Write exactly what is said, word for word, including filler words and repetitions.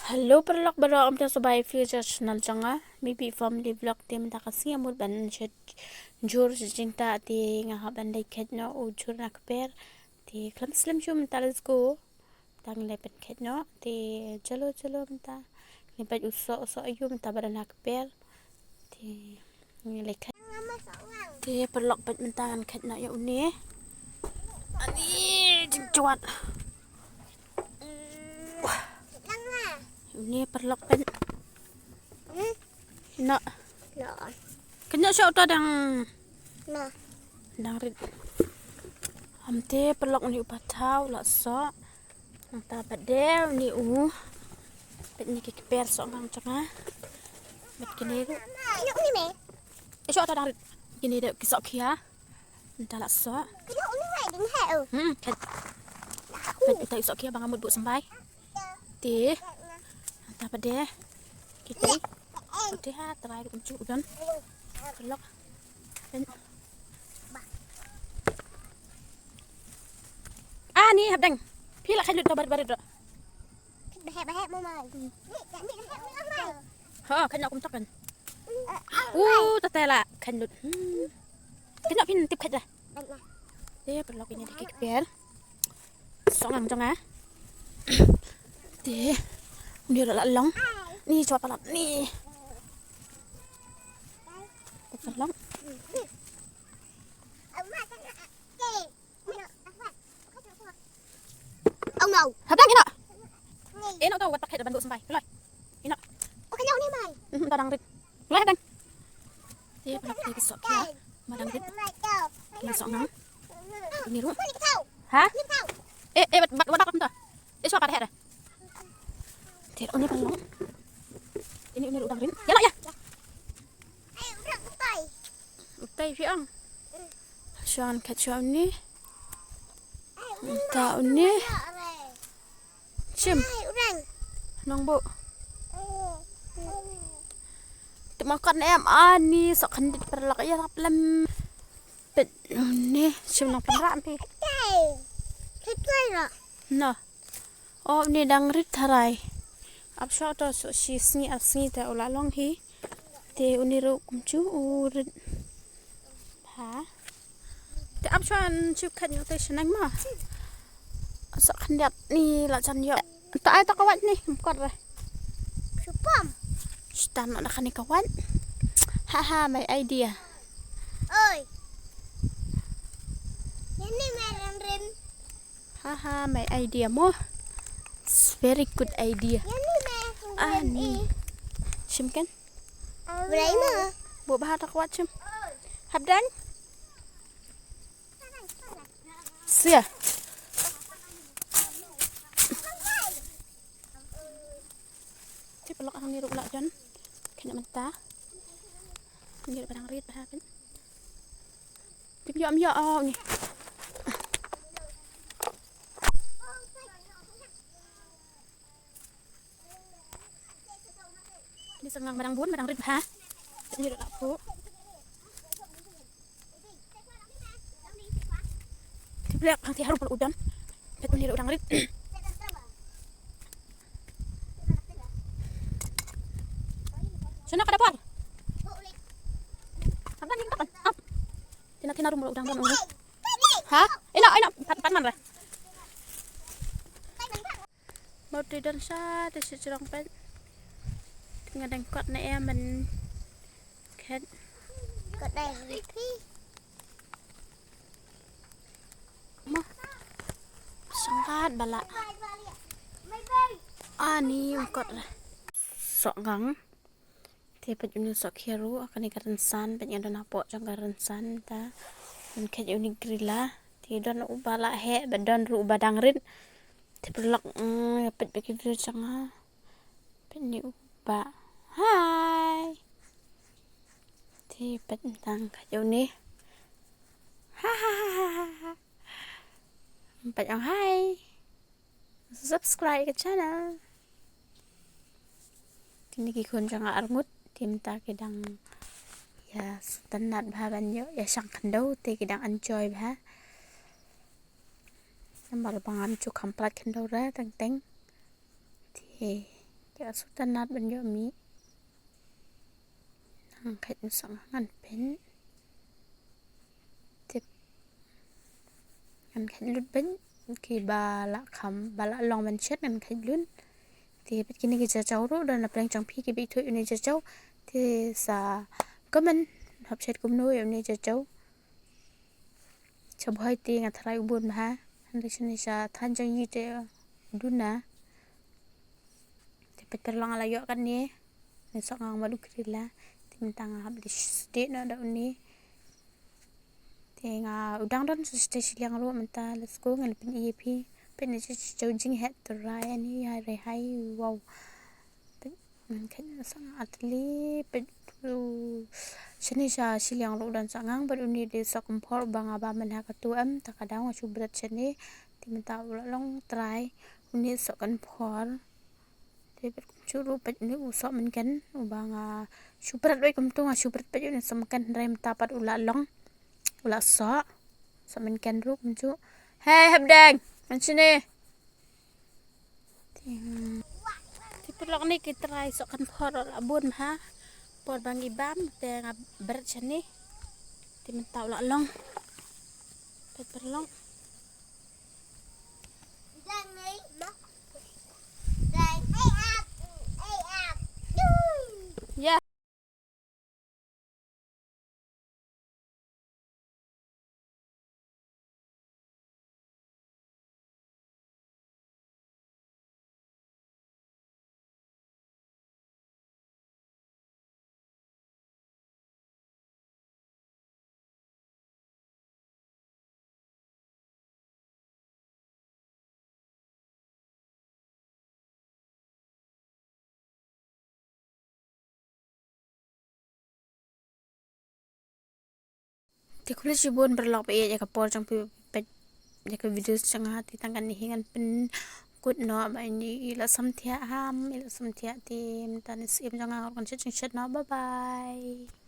Hello paralok baroh, ym ta subai future channel jong nga. Maybe family vlog te mynta ka sngi mut ban shet jur shet jingta te nga hap ban leit khet noh u jur na kper. Te khlem slem shu mynta, let's go. Tang leit ban khet noh te jalo jalo mynta. Ni pat u soh u soh ayu mynta ba na kper. Te ngi leit khet. Te paralok pat mynta ngan khet noh ïa une. Ani jingjwat. Une paralok pat. Noh. Noh. Kynnoh shuh uta dang. Noh. Dang rit. Am te paralok une u pathaw la soh. Nangta pat de une u. Pat une ki kper soh ngang jong nga. Pat kine ruh. Kynnoh une me. Eh, shuh uta dang rit. Kine de ki soh khia. Nta la soh. Kynnoh une me ding he u. Hmm, khet. Pat uta u soh khia ba nga mut buh symbai. Te. Nta pat de. Kito. Te ha trai ruh kumjuh u don. Paralok. Pen. Ah, ni hap dang. Phi la khet lut to barit barit ruh. Bahe bahe mo mai. Ni ni ni mai. Ho, khet noh kumjuh kan. Uh, tata la khet lut. Hmm. Khet noh phin tip khet dah. Eh, paralok, une de ki kper. Soh ngang jong nga. Te une ruh la long. Ni shuwa palat ni. Paralok. Oh no. Hap dang, ïa noh. Ïa noh, to wat pat khet ban buh symbai. Loi. Ïa noh. Oh, kynnoh une mai. Mhm, uta dang rit. Loi, hap dang. Te paralok, ki soh khia ba dang rit. Ki soh ngang. Une ruh. Ha? Eh, eh, wat, wat, wat, wat, wat. Eh, shuwa pat he dah. Te une paralok. Une, une ruh dang rit. Ïa noh ïa. Utai phi ong. Shuwa ngan khet shuwa une. Nta une. Shim. Nongbuh. Te ma kot ne em, ani soh khyndiat paralok, ïarap lem. Peit une, shim nang pynrah phi. Noh. Oh, une dang rit tharai. Ap shuwa to, soh shi sngi ap sngi te u la long hi. Te une ruh kumjuh u rit. Ha. Te ap shuwa shu khet noh te shaneng ma. Soh khyndiat ni la jan ïoh. Ta ai ta ka wait ni, ym kot re. Shu pom. Shu tan noh da kane ka wait. Ha ha, my idea. Oi. Ïa ni me rin rin. Ha ha, my idea mo. It's very good idea. Ïa ni me rin rin. Ah, ni. Shim kan? Brai mo. Buh bha ta ka wait shim. Hap dang. Sia. Te paralok, hangne ruh la jan. Kane mynta. Hangne ruh ba dang rit bha kan. Te ym ïoh, ym ïoh, oh, ni. Ni sa ngang ba dang bun, ba dang rit bha. Ni ruh la phuh. Te blek hangtei harum pynlut u don. Peit une ruh dang rit. Shano ka dapor? Hap dang ring tak kan? Ap. Tina tina rum ruh dang don. Ha? Ina, ina, pat, pat man re. Mo te don sha te shi jrong peit. Te nga dang kot ne em ban khet. Kot dai ri phi. Mo. Sangkat bala. Ani ym kot re. Soh ngang. Te peit une soh khia ruh, kane ka rynsan, peit nga don hapoh jong ka rynsan ta. Ban khet ïa une gorilla. Te don uba la heh, ba don ruh uba dang rit. Te paralok, mm, ïa peit bad ki video jong nga. Peit une uba. Hi. Te peit tang khet ïa une. Ha ha ha ha ha. Peit ong hi. Subscribe ka channel. Kine ki khun jong nga arngut, te mynta ki dang ïa sngewtynnat bha ban ïoh ïa shang khyndew, te ki dang enjoy bha. Namar ba ngam ju kham plat khyndew re teng teng. Te Te nga shu tang nat ban ïoh mih. Nang kheit nusang ngan pyn. Tip. Ngan kheit lut ban ki ba la kham, ba la long ban shet ngan kheit lut. Te pat kine ki jajaw ruh don na pdeng jong phi ki ba ithuh ïa une jajaw. Te sa comment hap shet kumno ïa une jajaw. Sha Bhoi te nga tharai u bun bha. Hynrei shane sha thaiñ jong i te duna. Te peit paralok nga la ïoh katne. Ne sok nga ong ba duk rila. Te mynta nga hap dei sdeh noh da une. Te nga u dang don sa sdeh shiliang ruh mynta, let's go, ngan pyn-i ïa phi. Peit ne sha sha jinghet trai ani ïa rehai, wow. Peit ngan kheit na sa nga atli, peit tu. Shane sha shiliang ruh don sa ngang bad une dei sok kynphor ba nga ba mynha katu em, ta ka daw nga shu bret shane. Te mynta u la long trai, une sok kynphor. Te peit kumjuh ruh peit une u sok mynken, uba nga shu bret wei kumtu nga shu bret peit une sok mynken hynrei mynta pat u la long. U la sok. Sok mynken ruh kumjuh. Hei, hapdeng. Ngan shane. Te, te paralok ne ki trai sok kynphor la bun bha. Por ba ngi bam te nga bret shane. Te mynta u la long. Peit paralok. Ïa. Te khublei shibun paralok ba ïeit ïa ka por jong phi peit ïa ka video jong nga, te tang kane hi ngan pynkut noh ba ïa i la samthiah ham i la samthiah, te mynta ne syiem jong nga ngan shet jingshit noh. Bye bye.